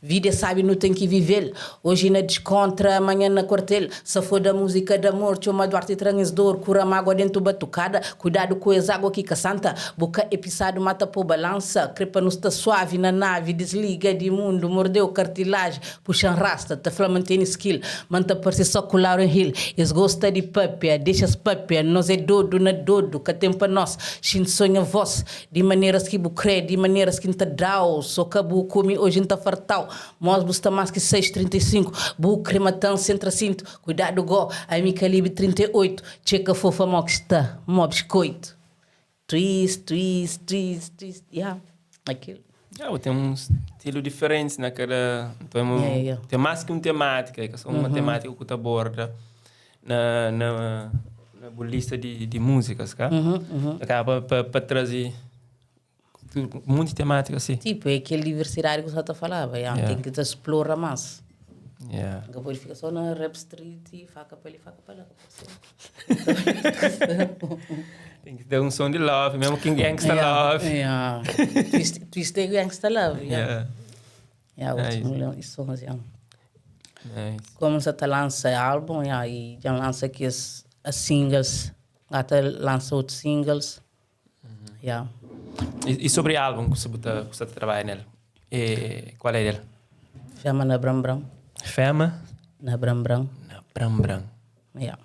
Vida é sabi nu ten ki vivel Oji na diskontra, manhan na kuartel Sa foda múzika d'amor Txoma Duarte tran es dor Kura mágua dentu batukada Kuidadu ku es água ki ka santa Bo ka é pisadu ma ta po balansa Kre pa nu sta suavi na navi Disliga di mundu, mordeu kartilaji Puxa-m rasta, ta fla ma N tene skill Ma N ta parse so ku Lauryn Hill Es gosta di papia, dexa-s papia Nos é dodu na dodu, ka ten pa nos Xinti so nha vós Di maneras ki bu kre, di maneras ki N ta da-u So ka bu kumi, oji N ta farta-u Mos bu sta más ki 6, 35 Bu kre mata-m sen tra sintu Kuidadu go, ami kalibi 38 Txeka fofa mo ki sta, mo biskoitu Twist, twist, twist, twist, yeah, aquilo. Yeah, bu ten un stilu diferenti na kada Nton é Yeah, yeah, yeah. ten más ki un temátika, é ka só uma temátika ku ta aborda na na na bu lista di di múzikas, ka? Akaba pa pa traze munti temátika si. Tipo, é kel diversidadi ku sa ta falaba, yeah. Yeah. Ten ki ta explora más. Yeah. Nka pode fika só na rap street e faca pa li, faca pa lá. Ka pode ser. Ten ki ter un som di love, mesmo ki gangsta Yeah, love. yeah. Twist, twist é gangsta love, yeah. Yeah. Yeah, Nice. último sons, yeah. Nice. Como sa ta lansa álbum, yeah, e já lansa kes as singles, ata lansa outros singles. Yeah. E, e sobre álbum que você tá, que você tá trabalha nele? E, qual é dele? Fema na Bram Bram, Fema na Bram Bram. na Bram Bram. Yeah.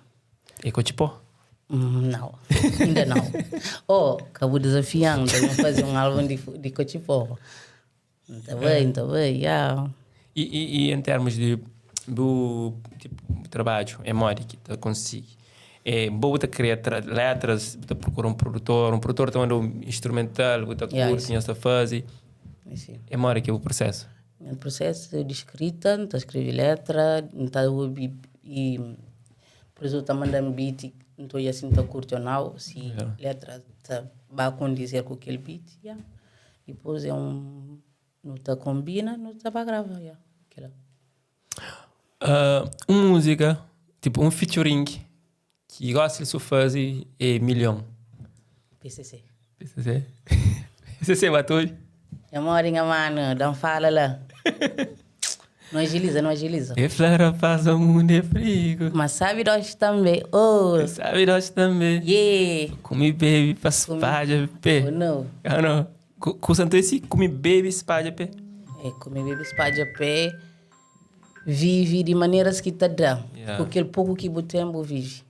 E Cochipó? Não, ainda não. Oh, acabou desafiando, vamos fazer um álbum de, de Cochipó. Tá bem, tá bem, yeah. E, e, e em termos de do tipo, trabalho, é modo que tu consegue. É bom você criar letras, você procura um produtor te manda um instrumental, você Yeah, curte, isso. você faz. Sim. É modo que é o processo. O processo de escrita, então escrevi letra, então e, e por exemplo, tá mandando beat, então eu assim tá curto ou não, se Yeah. letra tá vai condizer com aquele beat, yeah. Depois é um não tá combina, não tá para gravar, yeah. Aquela. Ah, uma música, tipo um featuring que gosta de fazer é milhão. PCC. PCC? PCC bateu? É morinha, mano, dá um fala lá. Não agiliza, não agiliza. E flora passa o mundo é frigo. Mas sabe nós também. Oh, Sabe nós também. yeah. Come baby pra espalha, pé. Oh, não. Ah, não. Com santo esse come baby espalha, pé. É, comer bebe espada pé, vive de maneiras que te dá. Yeah. Com aquele pouco que o tempo vive.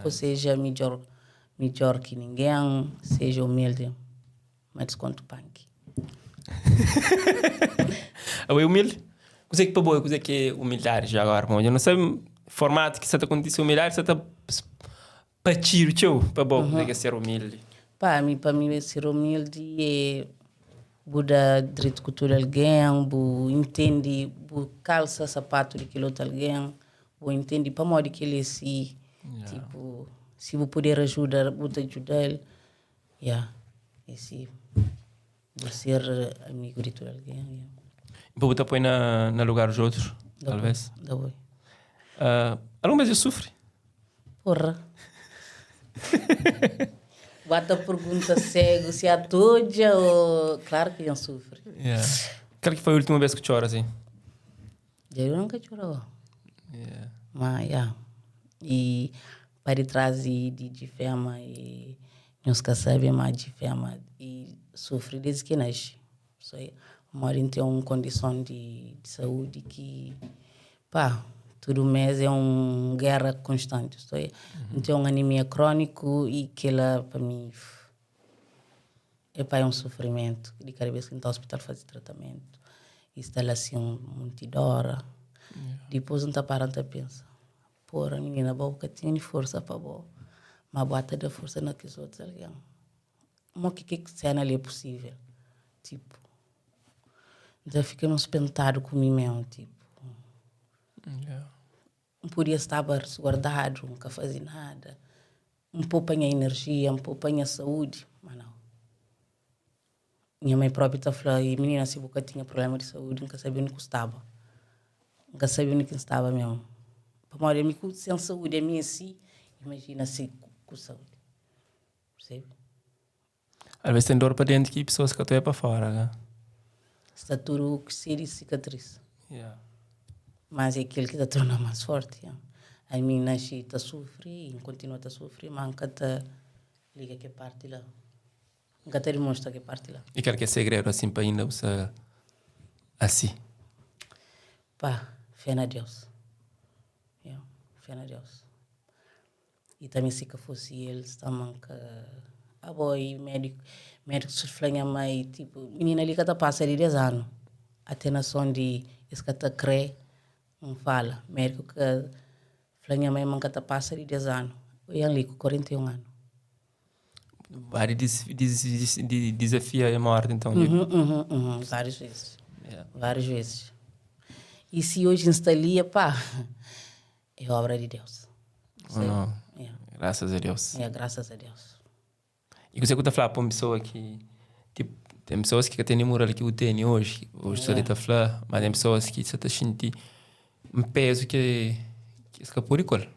Ou seja, melhor, melhor que ninguém, seja humilde, mas desconto punk. Ah, é humilde? Coisa que para boa, coisa que é humildade já agora, bom. Eu não sei o formato que você tá acontecendo humildade, você tá para tiro, tio, para boa, coisa que é ser humilde. Para mim, para mim, ser humilde é bu dá direito com todo alguém, bu entende, bu calça sapato de aquele outro alguém, bu entende para modo que ele é assim, tipo, se bu poder ajudar, bu te ajudar ele. Yeah. Esse, bu ser amigo de todo alguém. Yeah. Vou botar põe na, na lugar dos outros, Dá talvez. Dá boi. Ah, alguma vez eu sofri. Porra. Bota a pergunta cego se há toda ou... Claro que não sofre. Yeah. Qual que foi a última vez que chora assim? Eu nunca chorou. Yeah. Mas, yeah. E para trás de, de, de fama e nós que sabemos mais de fama e sofre desde que nasce. Só mora tem uma condição de, de saúde que, pá, todo mês é uma guerra constante. Só Tem uma anemia crônico e que ela, para mim, é pá, é um sofrimento. De cada vez que está ao hospital fazer tratamento, e está lá assim um monte de hora. Dipôs N ta para N ta pensa, Pora minina, bo bu ka tinha ni forsa pa bo, ma bo ata da forsa na kes otus algen. Mo ki ki sena li é pusível? Tipo, N ta fika mesmu spentadu ku mi mesmu, tipo. N podia staba resguardadu, N ka faze nada, N popa nha inerjia, N popa nha saúdi, ma nau. Nha mãe própi ta fla, e minina, si bu ka tinha problema di saúdi, N ka sabe undi ku staba. N ka sabe undi ki N staba mesmu. Pamodi ami ku sen saúdi, ami é si, imajina si ku saúdi. Percebe? Alvês ten dor pa déntu ki pesoas ka ta oia pa fóra, ka? Sta tudu xeiu di sikatris. Yeah. Mas é kel ki ta torna más fórti. Yeah. Ami N nasci ta sufri, N kontinua ta sufri, ma N ka ta liga ke parti la. N ka ta dimostra ke parti la. I kal ki é segredu asin pa inda bu sta asi? Pa, fé na Deus. Yeah, fé na Deus. I tanbe si ka fosi el, sta ma N ka. Abo i médiku, médikus fla nha mai, tipu, minina li ka ta pasa di des anu. Ate na son di es ka ta kre N fala. Médiku ka fla nha mai ma N ka ta pasa di des anu. Oian li ku 41 anu. Ba di di dizafia e morti então. Uhum, uhum, uhum. Várias vezes. Yeah. Várias vezes. E si hoje N sta li, pá, é obra de Deus. Oh, não. Yeah. Graças a Deus. É, graças a Deus. E kuzê ku ta fla pa un pessoa ki tipo, tem pessoas ki ka tene moral ki bu tene hoje, hoje yeah. ta fla, mas tem pessoas ki sa ta xinti um peso ki ki es ka pode ku el.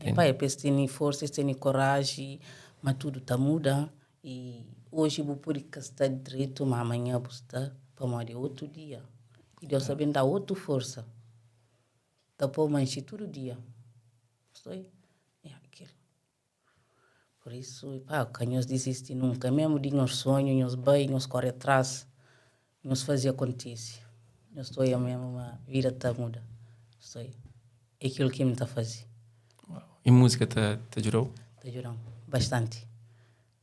Epá, é pa es tene forsa, es tene koraji, ma tudu ta muda i oji bu pode ka sta dretu, ma amanhã bu sta, pamodi é otu dia i Deus ta ben da otu forsa, ta pô manxe tudu dia. Stoi? É kel. Pur isu, epá, ka nhos dizisti nunka, mésmu di nhos sonhu, nhos bai, nhos kóre tras, nhos faze akontise. Nhos ta oia mésmu ma vida ta muda. Stoi? É kel ki N ta faze. I múzika ta ta djuda-u? Ta djuda-m bastanti,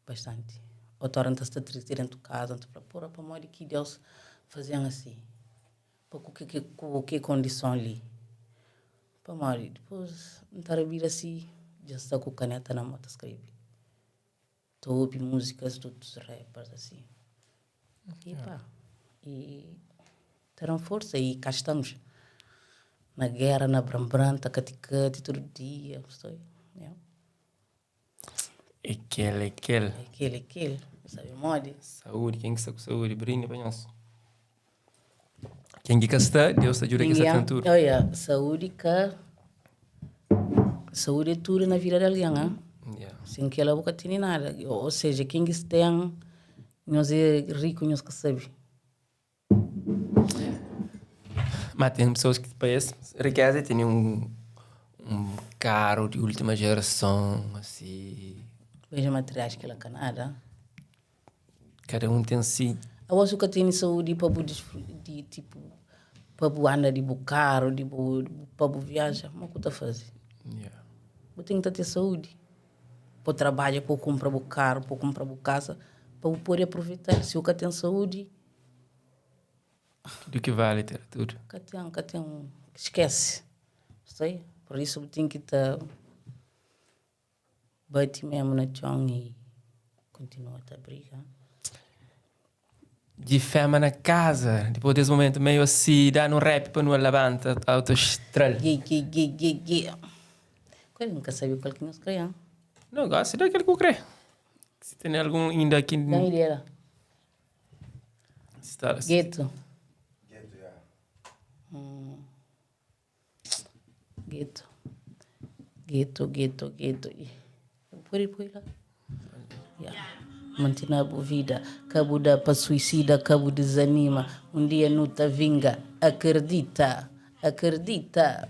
bastanti. Otu óra N ta sta tristi déntu kaza, N ta fla, Pora, pamodi ki Deus faze-m asi? Pa ku ki ku ki kondison li? Pamodi dipôs N ta rabida si dja N sta ku kaneta na mô ta skrebe. Ta obi múzikas di otus rappers asi. E pá, e ta da-m forsa e cá estamos. Na géra, na bran-bran, ta kati-kati tudu dia. Stoi, yeah. É kel, é kel. É kel, é kel. Bu sabe modi? Saúdi, ken ki sta ku saúdi, brinda pa nhos. Ken ki ka sta, Deus ta djuda ki sta ten tudu. Oia, saúdi ka. Saúdi é tudu na vida di algen, ha? Yeah. Sen kela bu ka tene nada. Ou seja, ken ki ten, nhos é riku, nhos ka sabe. Ma ten pessoas ki pa es rikeza é tene un un karu di última jerason asi. Bens materiais kila ka nada. Kada un ten si. Aos bu ka tene saúdi pa bu di tipu pa bu anda di bu karu di bu pa bu viaja kuma ku ta faze? Yeah. Bu ten ki ta ten saúdi pa bu trabadja pa bu kunpra bu karu pa bu kunpra bu kasa pa bu pode apruveita si bu ka ten saúdi. Tudu ki vale ter tudu. Ka ten, ka ten, skese. Sai? Por isu bu ten ki ta bati mesmu na txon i kontinua ta briga. Di fema na kaza, dipôs des momentu meiu asi, da-nu rap pa nu labanta autostral. Ge, ge, ge, ge, ge. Kual N ka sabe kual ki nhos kre, han? No, gosi da kel ki bu kre. Si ten algun inda ki. Da-m ideia la. Geto. Geto, ya. Geto. Geto, geto, geto. Pode poi la. Ya. Manti na bu vida, ka bu da pa suicida, ka bu desanima. Um dia nu ta vinga. Acredita, acredita.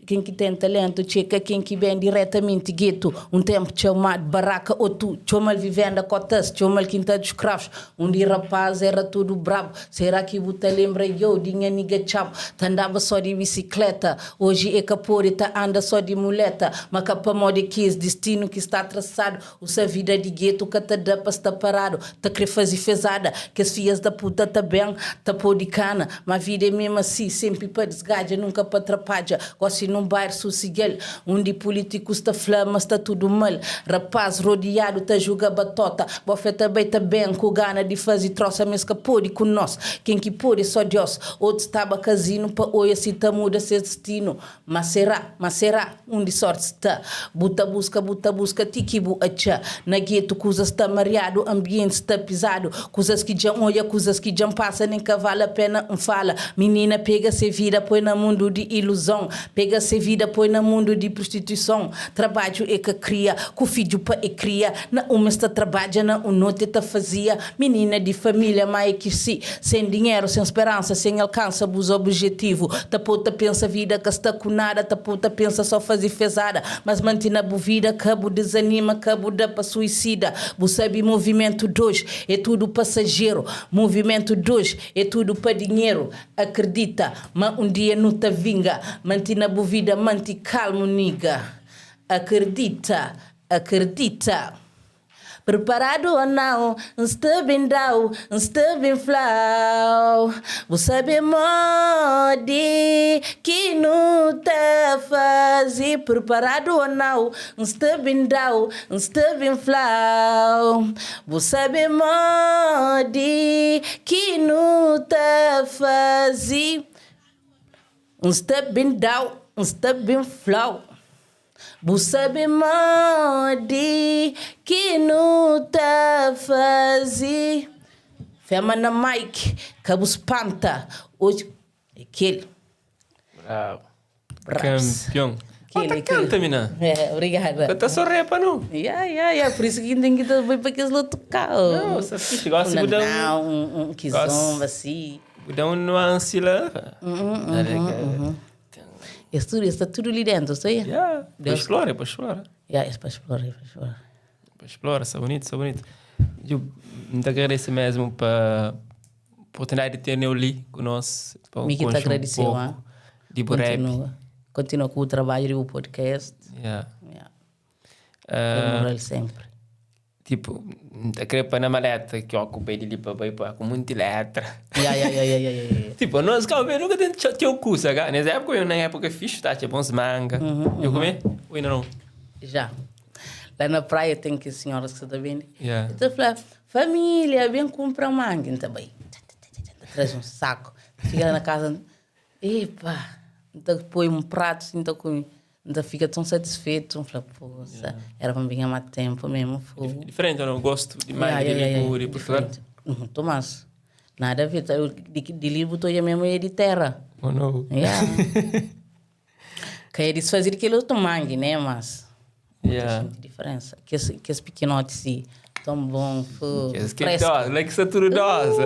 Ken ki ten talentu txeka ken ki ben diretamenti getu Un tenpu txomadu baraka otu txomal vivenda kotas txomal kinta di skravus Undi rapaz era tudu brabu Sera ki bu ta lenbra yo di nha niga txabu Ta andaba so di bisikleta Oji e ka pode ta anda so di muleta Ma ka pamodi kes distinu ki sta trasadu Usa vida di getu ka ta da pa sta paradu Ta kre faze fezada Kes fias da puta ta ben ta po di kana Ma vida é memu asi Senpri pa disgadja nunka pa trapadja Gosi num bairro susigal Undi pulitikus ta fla ma sta tudu mal Rapaz rodiadu ta juga batota Bofia ta bai ta ben ku gana di faze trosa Ma es ka pode ku nos Ken ki pode é so Dios Otus staba kazinu pa oia si ta muda ses distinu Ma será, ma será, undi sorti sta? Bu ta buska, bu ta buska ti ki bu atxa Na getu kuzas sta mariadu, anbienti sta pizadu Kuzas ki dja N odja, kuzas ki dja N pasa Nen ka vale a pena N fala Minina pega se vida poi na mundu di iluzon Pega se vida poi na mundu di prostituison Trabadju e ka kria, ku fidju pa e kria Na un mes ta trabadja, na un noti e ta fazia Minina di família ma e kirsi Sen dinheru, sen speransa, sen alkansa bus obijetivu Ta pô ta pensa vida ka sta ku nada Ta pô ta pensa só faze fezada Mas manti na bu vida, ka bu dizanima, ka bu da pa suisida Bu sabe movimentu d'oji é tudu pasajeru Movimentu d'oji é tudu pa dinheru Akredita ma un dia nu ta vinga Manti na bu vida, manti kalmu nigga Akredita, akredita. Preparadu ô nau, N sta ben da-u, N sta ben fla-u Bu sabe modi ki nu ta faze Preparadu ô nau, N sta ben da-u, N sta ben fla-u Bu sabe modi ki nu ta faze N sta ben da-u, N sta ben fla-u. Bu sabe modi ki nu ta faze Fema na mic, ka bu spanta Oji é kel Bravo. Raps. Kampion. Oh, ta Kel, kel. kanta, mina. Obrigada. Ka ta só repa, não. Ya, ya, ya. Por isso ki N ten ki ta bai pa kes lotu kau. Não, sa fixe. Gosi bu da um, Não, um kizomba assim. bu da um nuance lá. Uhum. Es tudo, es sta tudo li dentro, sta aí? Yeah, pa Deus. explora, pa explora. Yeah, es pa explora, es pa explora. Pa explora, sta bonito, sta bonito. Eu N ta agradece mesmo pa oportunidade de ter eu li ku nós, pa Mi ki ta conxe um agradeceu, pouco ah. di bu rap. Continua. Continua com o trabalho do podcast. Yeah. Yeah. Dá moral sempre. Tipo, N ta kre pa na maleta ki ó ku bai di li pa bai pa ku munti letra. Ya, ya, ya, ya, ya, ya, ya. Tipo, nós Cabo Verde nunca tem txeu kusa, ka? Nes época, eu na época fixe, tá? Tinha bons manga. Eu comi? Ou ainda não? Já. Lá na praia tem que senhoras que você tá vendo. Yeah. Eu te falo, família, vem comprar manga. Então, bem. Traz um saco. Chega lá na casa, epa, então põe um prato assim, então come. N ta fika tão satisfeito, N fla, poça, era pa N binha más tempo mesmo, fogo. Diferente ou não? Gosto de mais Ya, de ya, ya, li ya, de Portugal? diferente. Uhum, Tomás, nada a ver, tá, eu, de, de li bu ta odja mesmo é de terra. Ou não? Ya. Ka é disfazer di kel otu mangi, né, mas Ya. xinti diferensa. Kes, kes pikinoti si, tão bom, fogo, Kes que fresco. dose, lá que está tudo dose.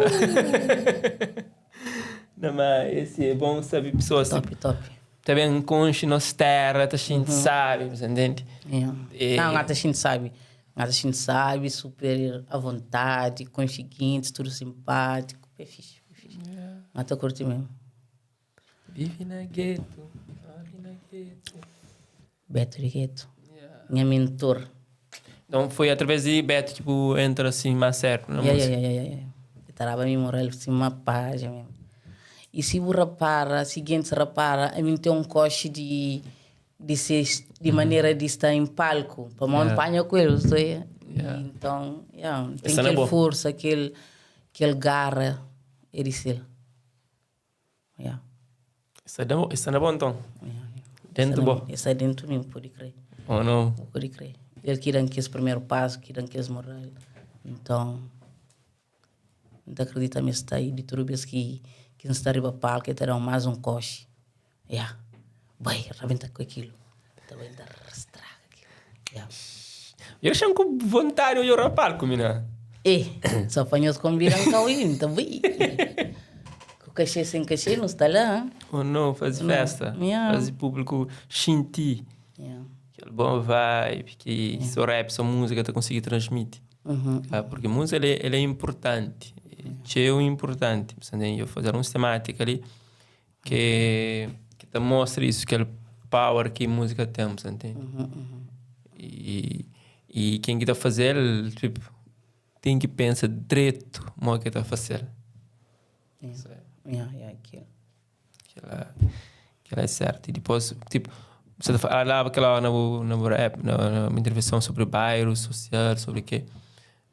Não, mas esse é bom saber pessoas Top, top. Também conche nossa terra, tá gente sabe, você entende? Yeah. E- Não, a gente sabe. A gente sabe, super à vontade, conseguinte, tudo simpático. É fixe, é fixe. Mas eu curti mesmo. Vive na gueto, vive na gueto. Beto de Gueto. Minha mentor. Então foi através de Beto que tipo, entra assim mais certo na Yeah, música. yeah, yeah, yeah, yeah. Taraba mi moral assim, uma página mesmo. E se o repara, seguinte repara, a mim tem um coche de de ser, de maneira de estar em palco, para mão yeah. com eles, estou aí. Então, yeah, tem Essa não é aquele boa. força, aquele aquele garra, é de ser. Yeah. Isso é bom, isso é bom então. Dentro bom. Isso é dentro mesmo, pode crer. Ou não? Pode crer. Ele que dá aquele primeiro passo, que dá aquele moral. Então, não acredita mesmo está aí de tudo vez que que não está riba palco, ele dá mais um coche. Yeah. Vai, rebenta com aquilo. Também dá estraga aquilo. Yeah. Eu chamo com vontade eu rapar comigo. E, só para nós convidar um cauim, também. Com cachê sem cachê, não está lá. hein? Ou não, faze festa. Yeah. Faze público xinti. Yeah. Aquele bom vibe que só rap, só música tá conseguir transmitir. Uhum. Ah, porque música ele, ele é importante. É importante. Portanto, eu fazer uma temática ali que que te mostra isso, aquele power que a música tem, você entende? E, e quem que tá fazendo, tipo, tem que pensar direito como que tá fazendo. Yeah. Yeah, yeah, aquilo. Que ela é certa. E depois, tipo, você falava aquela hora na, na rap, na, na intervenção sobre o bairro social, sobre o quê.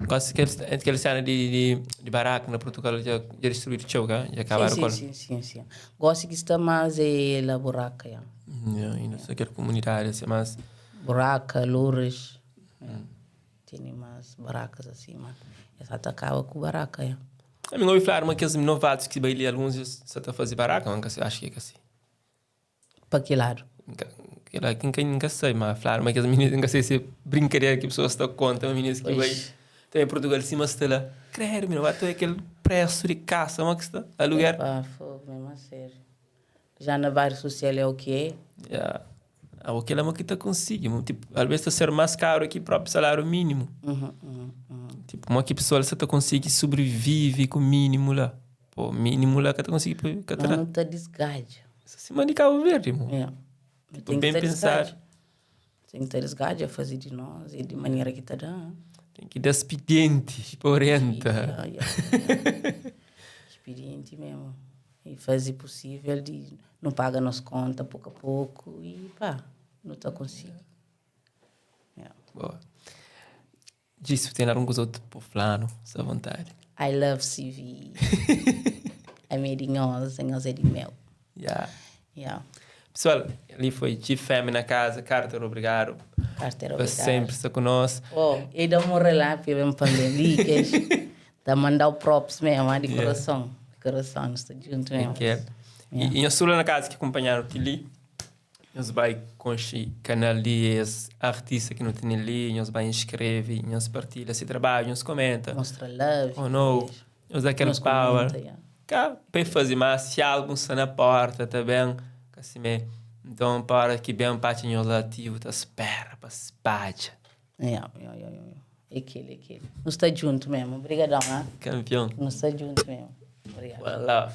Quase que aquele cena de barraca na Portugal já destruíram o já acabaram Sim, com sim, sim, sim, sim. Gosto que está mais é la buraca, yeah. Yeah, e não sei aquela comunidade, assim, mas Buraca, Loures. Yeah. Tem mais barracas assim, mas essa atacava com barraca, yeah. A mim ouvi falar uma aqueles novatos que vai ali, alguns só tá fazer barraca, mas acho que é assim. Para que lado? Nunca, quem quem nunca sei, mas falar uma aqueles meninos, nunca sei se é brincadeira que a pessoa está conta, uma menina que vai Pois. também em Portugal, cima está lá. Credo, menino, vai ter aquele preço de caça, uma que está aluguer. Pá, fogo mesmo a sério. Já na bairro social é o que é. Yeah. Ah, aquele é uma que tá consegue, tipo, às vezes está ser mais caro que o próprio salário mínimo. Uhum. Tipo, uma que pessoa só tá consegue sobrevive com o mínimo lá. Pô, mínimo lá que tá consegue que tá Não, lá. não tá desgaste. Acima de Cabo Verde, irmão. Yeah. Tipo, Tem que bem ter pensado. desgaste. Tem que ter desgaste a fazer de nós e de maneira que tá dando. Tem que dar expediente para orienta. Yeah. Expediente mesmo. E fazer possível de não paga nossa conta pouco a pouco e pá, não tá conseguindo. Yeah. Boa. Disso, tem algum coisa outro por flano, à vontade. I love CV. I made nós, nós é de mel. Yeah. Yeah. Pessoal, ali foi G-Fam na casa. Carter, obrigado. Carter, Por obrigado. sempre estar conosco. Oh, e dá morrer lá, porque vem pandemia, dá mandar o props mesmo, ah, de coração. De coração, nós estamos juntos mesmo. Que é. E eu sou lá na casa que acompanharam o Tili. Nós vai conhecer canal de esse artista que não tem ali, nós vai inscreve, nós partilha esse trabalho, nós comenta. Mostra love. Ou não, nós dá aquele Nós power. comenta, yeah. Cá, para fazer mais, se álbum está na porta também, assim mesmo. Então, para que bem parte nós ativo, tá espera, para espalha. Yeah. Aquele, aquele. Nós estamos juntos mesmo. Obrigadão, ah. Campeão. Nós estamos juntos mesmo. Obrigado. One love.